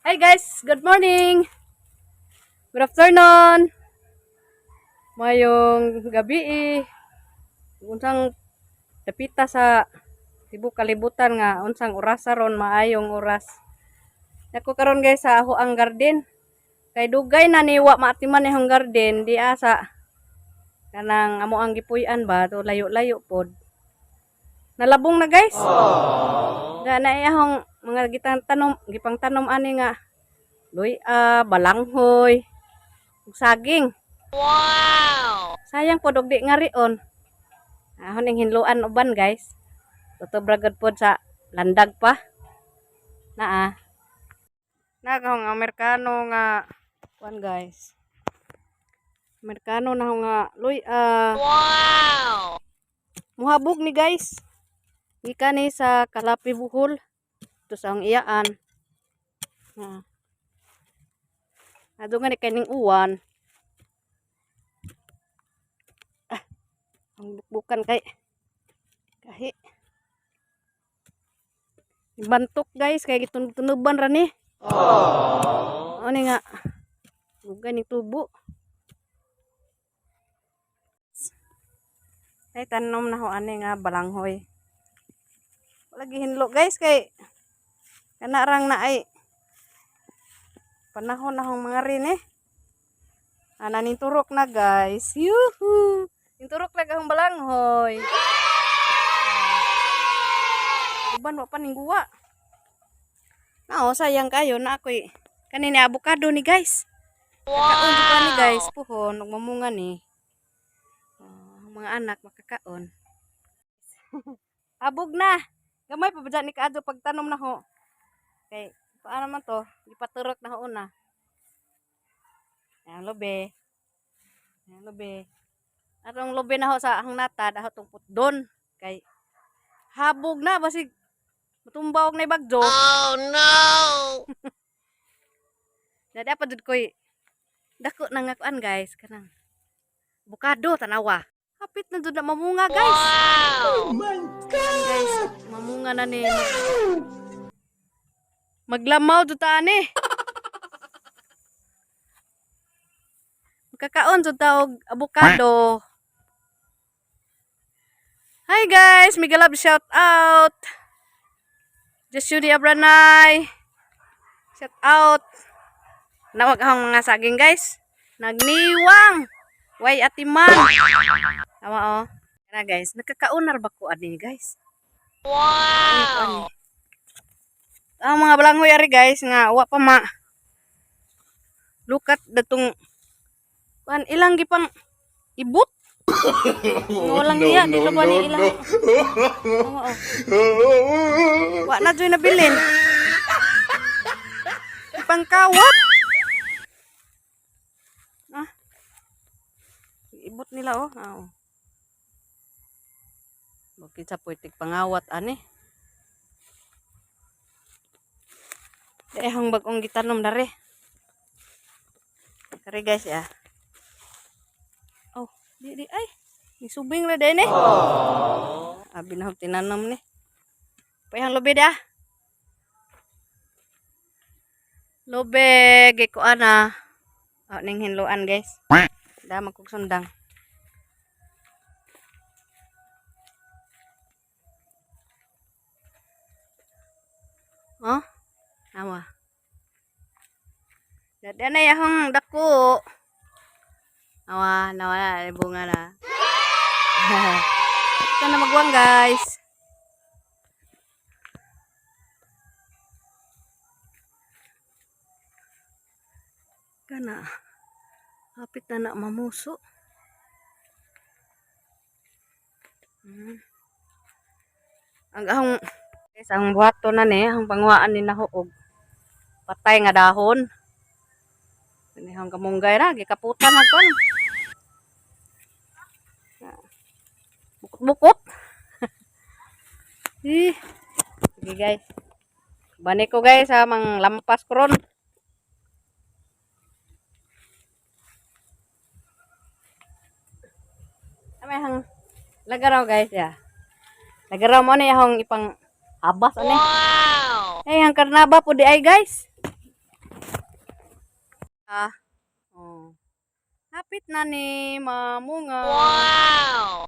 Hi guys, good morning. Good afternoon. Mayong gabi eh. Unsang dapita sa tibok kalibutan nga unsang oras ron, maayong oras. Nako karon guys sa ako ang garden. Kay dugay na ni wa maatiman ni akong garden di asa kanang amo ang gipuy-an ba to, layo-layo pod. Nalabong na, guys. Ga na akong mga gitang tanom, gipang tanom ani nga luya, balanghoy, ug saging. Wow! Sayang pod og di nga rion. Ahon ning hinluan uban, guys. Tutob ra gud pod sa landag pa. Naa. Nagahong Amerikano nga kuan, guys. Amerikano na ho nga luya. Wow! Muhabog ni, guys. Gikan ni sa Kalapi, Bohol. Ito sa ang iyaan. Na. Ado nga ni kaning uwan. Ah, ang bukbukan kay kahi. Bantok, guys, kay gitunuban ra ni. Aww. Ano nga? Dugay ni tubo. Ay, tanom na ho ani nga balanghoy. Wala gihinlo, guys, kay kanarang na ay panahon na hong mga rin eh. Ana ning turok na, guys. Yuhu! Ning turok na akong balanghoy. Uban wa pa ning guwa. Nao, sayang kayo na ako'y kanini avocado ni, guys. Kakaon wow pa ni, guys, puhon ug mamunga ni. Oh, ang mga anak makakaon. Habog na. Gamay pa ba dyan ni kaadto pagtanom na ho. Kay paano man to? Ipaturok na ho una. Ayan, lobe. Ayan, lobe. Atong lobe na ho sa ang natad, aho tong putdon. Kay habog na basig matumba og na bagyo. Oh no! Na dapat jud koy dako na nga kuan, guys, kanang avocado, tanawa. Hapit na jud na mamunga, guys. Wow! Ayan, guys, mamunga na ni. Maglamaw jud ta ani. Makakaon jud ta og avocado. Hi guys, mega love shout out. Joshua Abranay. Shout out. Nawag ang mga saging, guys. Nagniwang. Way atiman. Tama oh. Tara guys, nakakaunar ba ko ani, guys? Wow! Ang mga balanghoy ari, guys, nga wa pa ma lukat datong kuan ilang gipang ibut. Nga walang No, iya, no, dito ba no, ni ilang. No. Tama, oh. Wa na joy nabilin. Pangkawat. Ah. Ibot nila oh. Ah, oh. Bukid sa puitik pangawat ani. Eh, ang bagong gitanom na re. Kare, guys, ya. Oh, di di ay. Nisubing ra din eh. Abi na hog tinanom ni. Payang lobe da. Lobe, giko ana. Oh, ning hinluan, guys. Da magkog sundang. Oh, awa. Dada na yahong dako. Awa, nawala na bunga na. Ito na magwang, guys. Kana. Hapit na na mamuso. Ang ahong guys, ang buhato na ni, ang panguhaan ni nahuog. Patay nga dahon. Ini ang kamunggay ra, gikaputan na kon. Bukot-bukot. Eh. Sige, guys. Bani ko, guys, ha, mang lampas ko ron. May hang lagaraw, guys, ya. Lagaraw mo na yung ipang habas ani. Wow! Ay, ang karnaba po di ay, guys. Ah. Oh. Hapit na ni mamunga. Wow!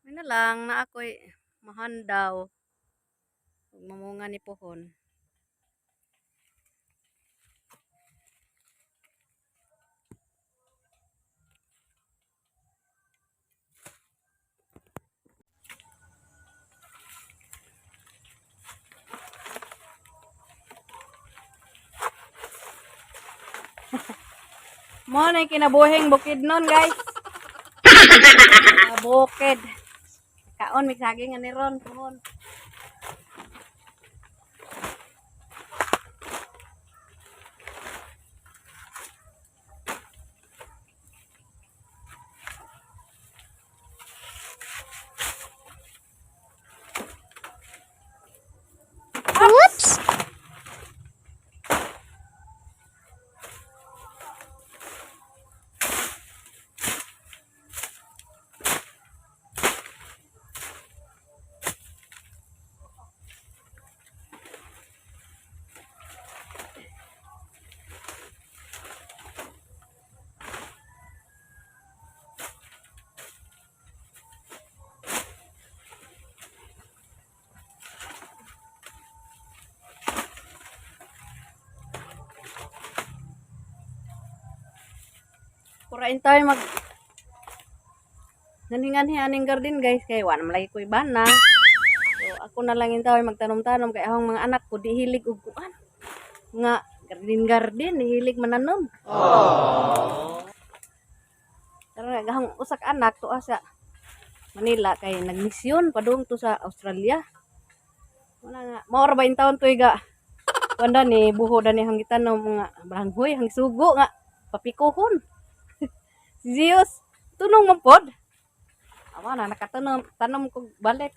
May na lang na ako'y mahandaw. Ug mamunga ni pohon. Mo na kinabuhing bukid nun, guys. Bukid. Kaon may saging ani ron pohon. Whoops! Kurain tayo mag Naninganhi aning garden, guys, kay wa naman lagi ko ibana. So ako na lang tayo magtanom-tanom kay akong mga anak ko di hilig og kuan. Nga garden garden, hilig mananom. Karon nga gahong usa ka anak tuwa sa Manila kay nagmisyon padung to sa Australia. Wala nga mao ra ba in taon toy ga. Kuan ni buho dani hang gitanom mga baranghoy hang sugo nga papikuhon. Si Zeus, tunong man pod. Awa na nakatanom tanom ko balik.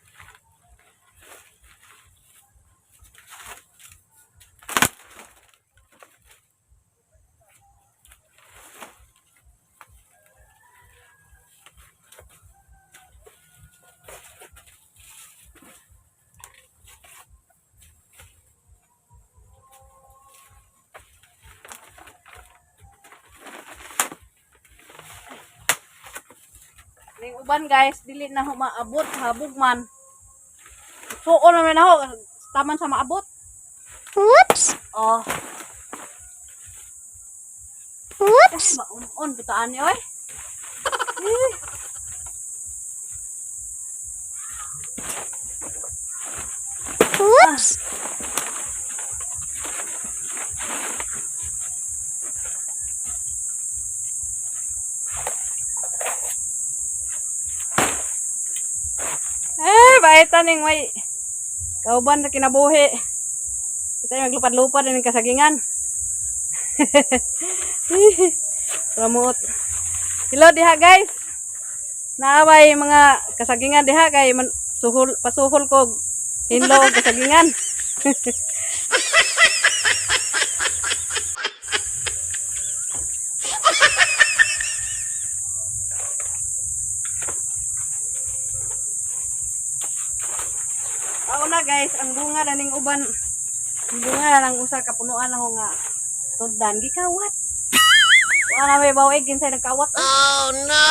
Ning uban, guys, dili na ho maabot habog man. Suon naman na ho, taman sa maabot. Whoops! Oh, Whoops! kasi maun-un bitaan ni oy. Eh. Whoops! Eh, baita ning way. Kauban sa kinabuhi. Kita yung maglupad-lupad ng kasagingan. Promote. Hello diha, guys. Naaway mga kasagingan diha kay man, suhol pasuhol ko hinlo og kasagingan. Pauna, guys, ang bunga na ning uban. Ang bunga na ng usa ka punuan ako nga tundan gikawat. Wala na may bawig kinsay nagkawat. Oh no!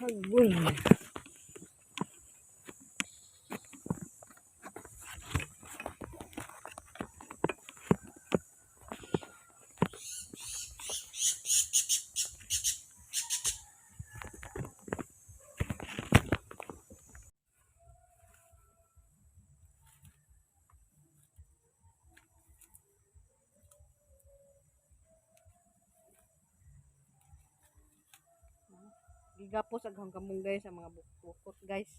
Agoy. Gigapos ang kamunggay sa mga bukot, guys.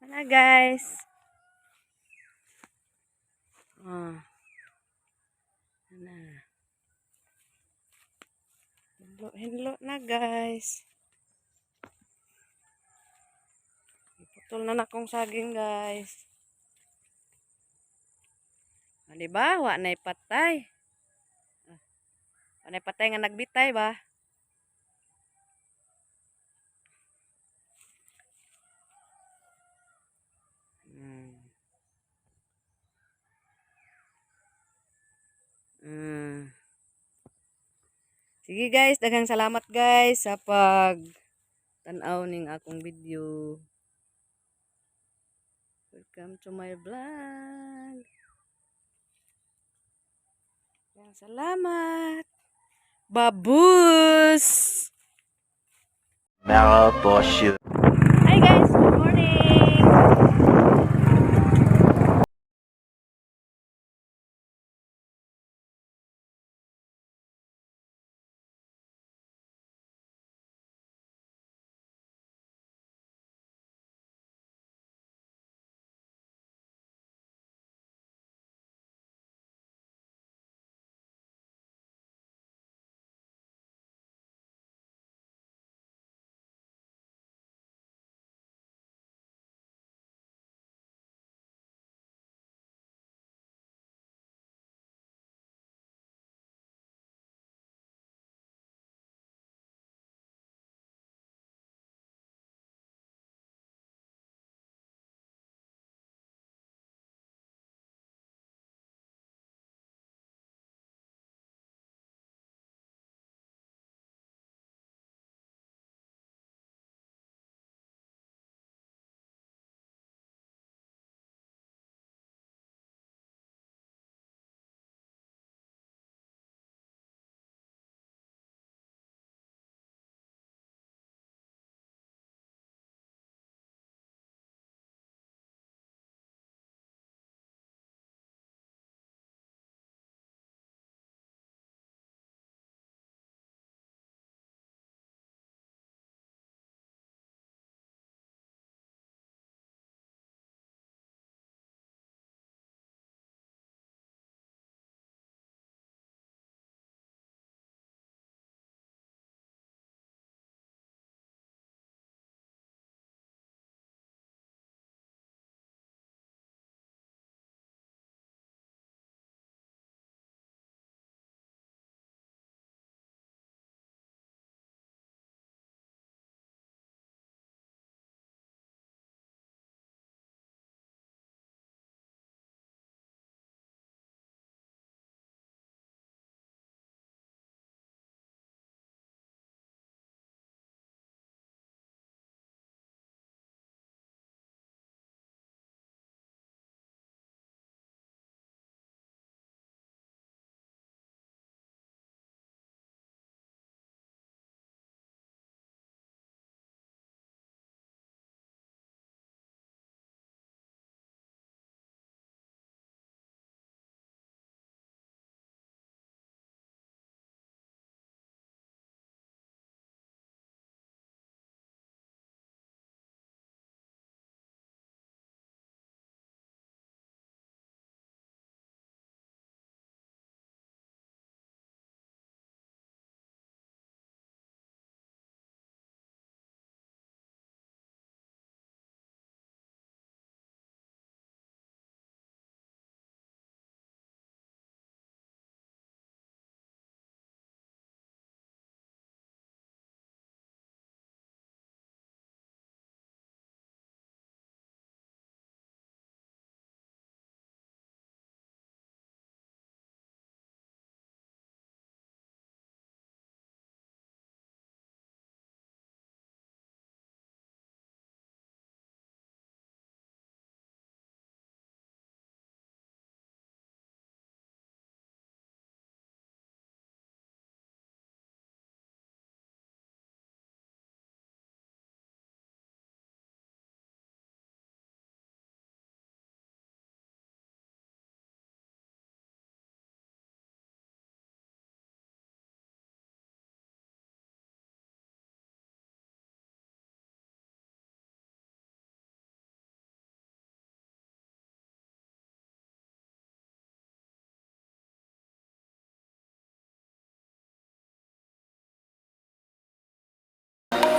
Ana, guys. Ah. Ana. Hinlo, hinlo na, guys. Iputol na na kong saging, guys. Ah, di ba? Wa na'y patay. Ah, wa na'y patay nga nagbitay ba? Sige guys, daghang salamat, guys, sa pag tan-aw ning akong video. Welcome to my vlog. Daghang salamat. Babus! Maraboshi.